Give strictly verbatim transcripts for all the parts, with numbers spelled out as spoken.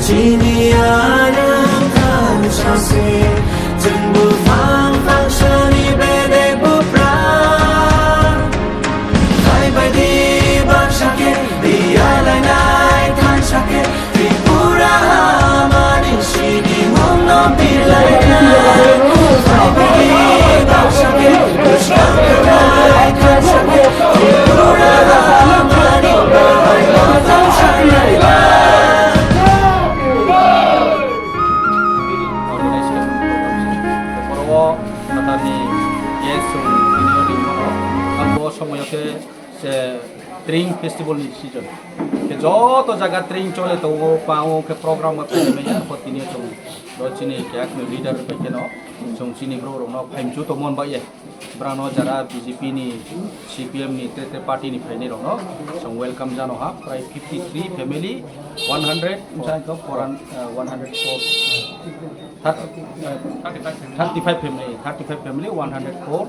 Chini arang thansa se, chwngbo phang phang sani bedek bupra. Phai bai di baksa khe, di alainai thansa khe, Tripura hamani sini mungno birlainai. Phai bai di baksa khe, bwskang khe nai thansa khe, Tripura hamani bahai no thansa lainai. Organization program se. Borok o Tatarni yes, chwng tini o ringmano. Ang bo somoyo khe se Tring Festival ni season. Khe joto jaga tring chole tongo, pango khe program ma khe maya, bo tini o chwng bo chini kyak ni leader bai kheno chwng chini borok rokno phaimchu tongmon ba ye. Brano jara B J P ni, C P M ni, tre tre party ni phainai rokno chwng welcome jano ha, prai fifty three family, one hundred, msa ko four hundred, uh, one hundred four, thirty, uh, thirty five family, thirty five family, one hundred four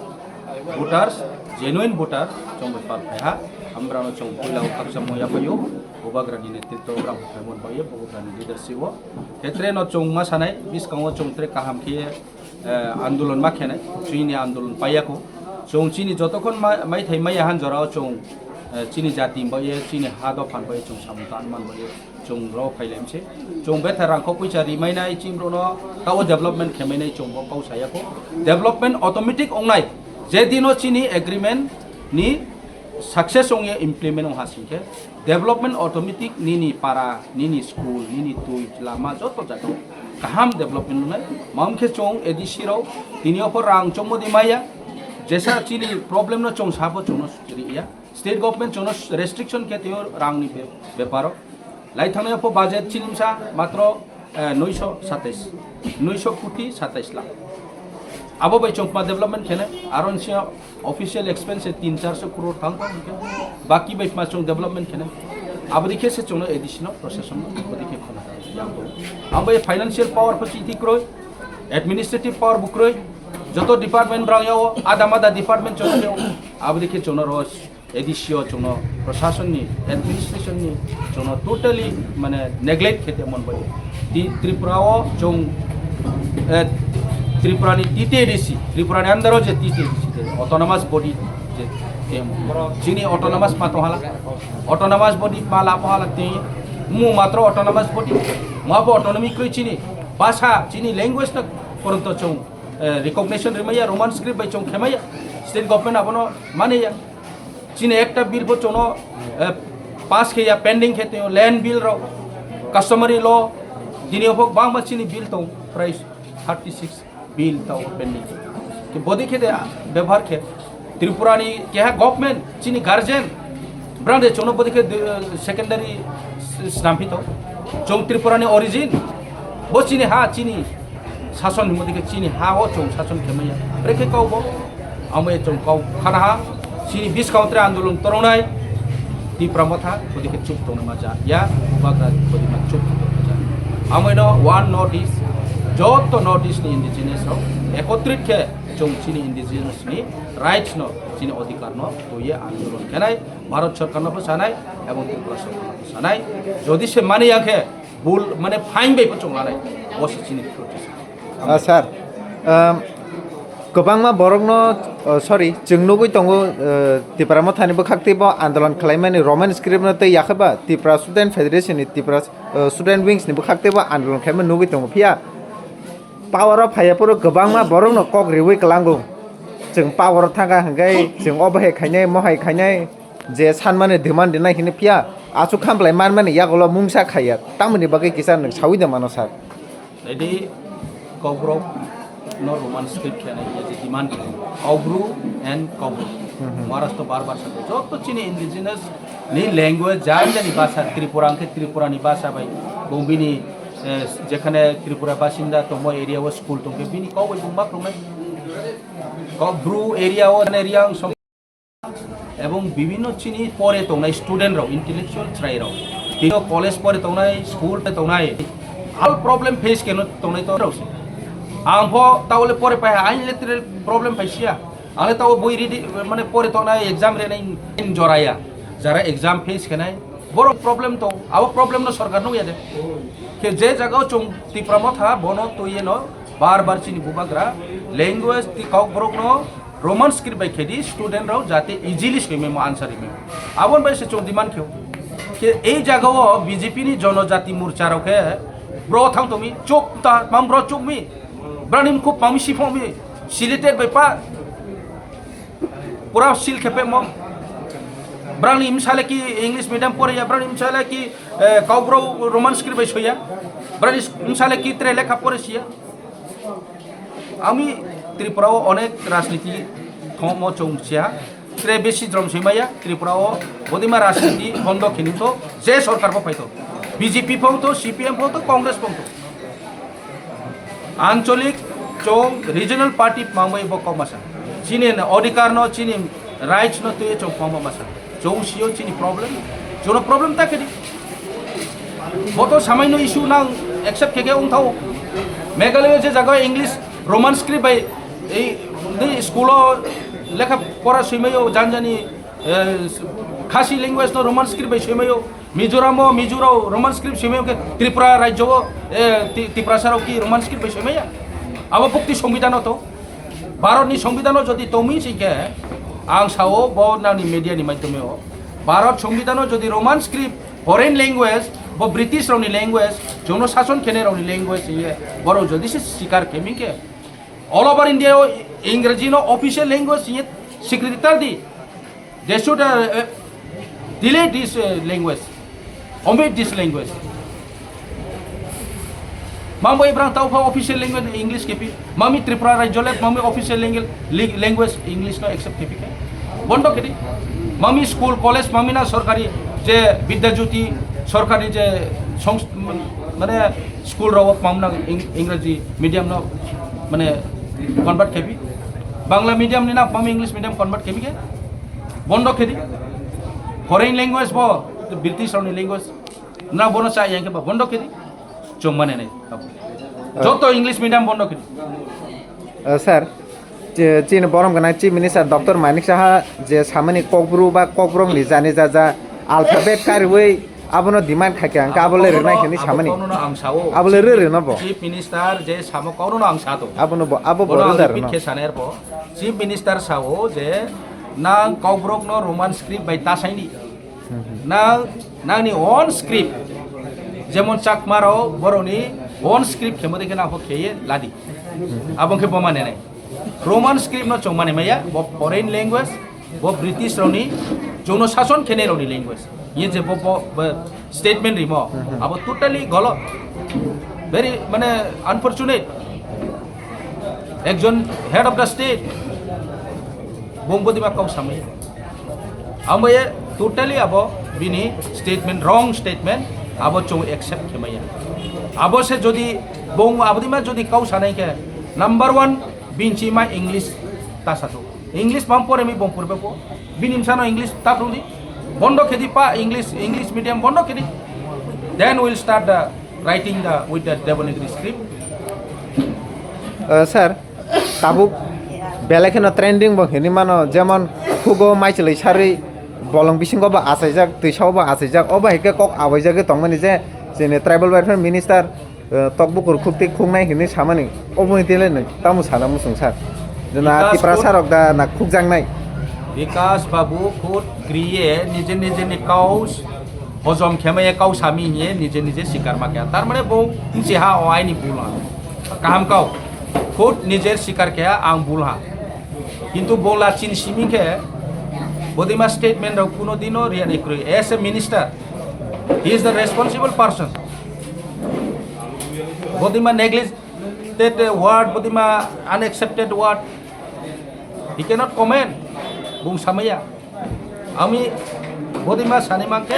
voters, genuine voter, chwng bai pal phai ha, ambrano chwng puila o khaksa moya payo, bubagrani netritwo brang phaimon payo, bubagrani leadership o, khetre no chwng ma sanai, biskango chwng tre kaham khe eh, andolon ma khenai, chini andolon paiyako. Chwng chini jotokhon ma-, maithai maya han jorao chwng, eh, chini jati bai, chini ha dophan bai chwng samung tan man bai chwng rw phailaimse. Chwng betha rangkho puisa rimainai chini borokno tabo development khemainai chwng bo kau sayako. Development automatic ongnai. Je dino chini agreement ni success ongya implement ong hasingkhe development automatic nini para, nini school, nini twi, lama joto jaga kaham development wngnai. Mamkhe chwng A D C rok tini opor rang chongmodi maya, jesa chini problem no chwng sabo chwngno riya. State government chwngno restriction khe twiyo rangni be-, beparo. Lai thangnai opor budget chini msa matro eh, noisho satais, noisho koti satais lakh. Abo bai chwng ma development khene, aro nisi official expense tin charso crore thang thang khe, baki bai ma chwng development khene. Abo dikhe se chwngno A D C no procession no abo dikhe khona yang bo. Abo financial power pho chiti kroi, administrative power bo kroi, joto department brang yao, ada mada department chwng yao, abo dikhe chwngno ro A D C o chwngno, prasasonni, administrationni chwngno totally mane neglect khe tongmani bai. Ti-, Tripura o chwng, eh, Tripura ni T T A D C, Tripura ni under o je T T A D C je autonomous body je temo. Chini autonomous ma tong hala. Autonomous body ma la po hala ti mu matro autonomous body. Ma bo autonomy kroi chini. Basa chini language na poronto chwng, eh, recognition rimaya Roman script bai chwng khemaya. State government abono mane ya. Chini ekta bill pho chwngno, eh, pass khe ya, pending khe tong, land bill rok, customary law, dini ophok bangma chini bill tong, prai thirty six bill tong pending. Ke bodi khe de bebhar khe Tripura ni keha government, chini guardian, brang de chwngno bodi khe de, eh, secondary s-, snamphi tong. Chwng Tripura ni origin, bo chini ha, chini sason himo dikhe chini ha o chwng sason khe maya. Brekhe kau bo, amo e chwng kau khana ha, chini biskang tre andolon torongnai, Tipra Motha, bodikhe chup tongna ma ja, ya, Bubagra bodima chup tongna ma ja. Amo ino one North East, joto North East ni indigenous rok, ekotrit khe chwng chini indigenous ni rights no, chini odhikar no, tuye andolon khenai, Bharat Sarkar no bo sanai, ebong Tripura Sarkar no bo sanai. Jodi se mani ya khe, bul, mane, fine bai pho chwng lanai. Bo se chini protest. Ah, sir, um, kwbangma borokno, oh, sorry, chwng nugwi tongo, uh, Tipra Mothani bwkhak teibo andolon khlaimani Roman script no tei yakhe ba Tipra Student Federation ni Tipra, uh, Student Wings ni bwkhak teibo andolon khlaimani nugwi tongo. Phiya power o phaiya phuru kwbangma borokno kok riwi kwlango. Chwng power o thangkha hwnkhe chwng obo hai khainai, mo hai khainai. Je sanmani demand rinai hini phiya, aswk khamplai manmani yagulo mungsa khaiya, tamoni bagwi kisa nwng sawi de mano sir? Ready, Kokborok no Roman script khe nai, je demand khe, Kaubru and Kaubru. Mhm. Maharashtra bar bar sakhe. Joto chini indigenous ni language, jani jani bhasha, Tripura hwnkhe Tripura ni bhasha bai, bo bini, eh, jekhane Tripura basinda tongmo area o school tongkhe bini kok bai buma phungnai. Kaubru area o, area ang song Ebong bibhinno chini pore tongnai student rok, intellectual chwrai rok, Bino college pore tongnai, school pore tongnai, all problem face keno tongnai to rao se. Ang pho taole pore pai ha, ang le tere problem pai sia. Ang le tao boi ridi, mane pore tongnai, exam renai in joraya. Jara exam face kenai, boro problem to, abo problem no sorkar nung ya de. Ke je jaga o chung Tipra Motha bono tuye no bar bar chini bubagra language ti kok borok no Roman script bai khedi student rao jate easily soimai mo answer rimai. Abon bai se chung demand kheo. Ke ei jaga o B J P ni Jonojati Morcha rao khe bro thang tongmi chuk ta mam bro chuk mi. Brani mkhup pami si phongmi. Sileted bai pa. Pura sil khe pemo. Brani msale ki English medium pore ya, brani msale ki eh, kok bro Roman script bai soya. Brani msale ki tre lekha pore siya. Ami Tripura o onek rajniti thomo chong sia. Tre besi jrom soimaya Tripura o bodima rajniti bondo khini to je sorkar bo paito. B J P phong to, C P M phong to, Congress phong to. Ancholik chong regional party mangbai bo kok masa. Chini odhikar no, chini rights no twi chong kok masa. Chong sio chini problem. Jono problem ta kedi. Boto samai no issue nang accept keke ung thao. Meghalaya je jaga English Roman script bai ei, ei school o lekha pora soimayo janjani, eh, Khasi language no Roman script bai soimayo. Mizoram o Mizo rao Roman script soimai khe Tripura rajyo o, eh, Ti-, Tiprasa rao ki Roman script bai soimaya? Abo bukti Songbidan o to. Bharat ni Songbidan o jodi tongmi si khe ang sao bo nani media ni maidhyome o Bharat Songbidan o jodi Roman script foreign language bo British rao ni language jono sason khenai rao ni language ye borok jodi se sikar khemi khe all over India o Engraji no official language ye secretary di. They should, uh, uh, delete this, uh, language, omit this language. Mambo ibrang tau pha official language English kepi. Mami Tripura rajyo le mami official language, li-, language English no accept kepi ke. Bondo kedi. Mami school, college, mami na sorkari je Vidya Jyoti, sorkari je songs-, mane school rao mamna Eng-, Engraji medium no mane convert kepi. Bangla medium ni na mami English medium convert kepi ke. Bondo khedi. Foreign language bo, British rao ni language. Na bono cha yang khe ba bondo khedi. Chong mane nai. Joto English medium bondo khedi. Uh, sir, chi-, chini borom gana Chief Minister Doctor Manik Saha je samani kokbru ba kokbrok ni jani jaja alphabet kariwi abono demand khaikha, hwnkhe abo le rwnai hwnwi samani. Abo le rw rwna bo. Chief Minister je samo kokno ang sa to. Abono bo, abo bo rw rwna. Chief Minister sao je nang kokbrok no Roman script bai ta saini. Nang, nangni own script, jemon Chakma rao borokni own script khemo dekhe nang khe ye ladi. Abo khe bo mane nai. Roman script no chong mane maya, bo foreign language, bo British rao ni jono sason khenai rao ni language. Ye je bo, bo, bo statement rimo, abo totally golot. Very, mane, unfortunate. Ekjon head of the state, bung bodima kau samaya. Ambaye totally abo bini statement, wrong statement, abo chong accept khemaya. Abo se jodi bung abodima jodi kau sanai khe, number one, binchima English ta sato. English bam pore mi bung purbe po. Bini msano English ta phung di. Bondo khedi pa English, English medium bondo khedi. Then we'll start the writing the, with the Devanagari script. Uh, sir, tabuk belai kheno trending bo hinwi mano, jemon khugo maichwlwi sarwi bolong bisingo bo achaijak, twisao bo achaijak, obo hai khe kok abaijagwi tongmani je chini tribal welfare minister, uh, tok bukur khuk tei khuknai hinwi samani, obo hinwi tei le nwng tamo sana muchung sir? Jena Tiprasa rok da na khukjaknai? Bikas Babu khud kriye nije nije ni kau hojom khemaya kau sami hiye nije nije sikar ma kya. Tar mane bo si ha o aini bul ha. Kaham kau. Khud nije sikar kya ang bul ha. Kintu bo la chin simi khe bodima statement rok kuno dino riya ni kroi. As a minister, he is the responsible person. Bodima negligent word, bodima unaccepted word. He cannot comment. Bung samaya. Ami bodima sani mangke,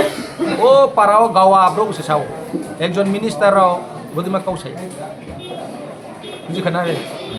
o parao gawa abrok se sao. Ekjon minister rao bodima kau sai. Buji khana re.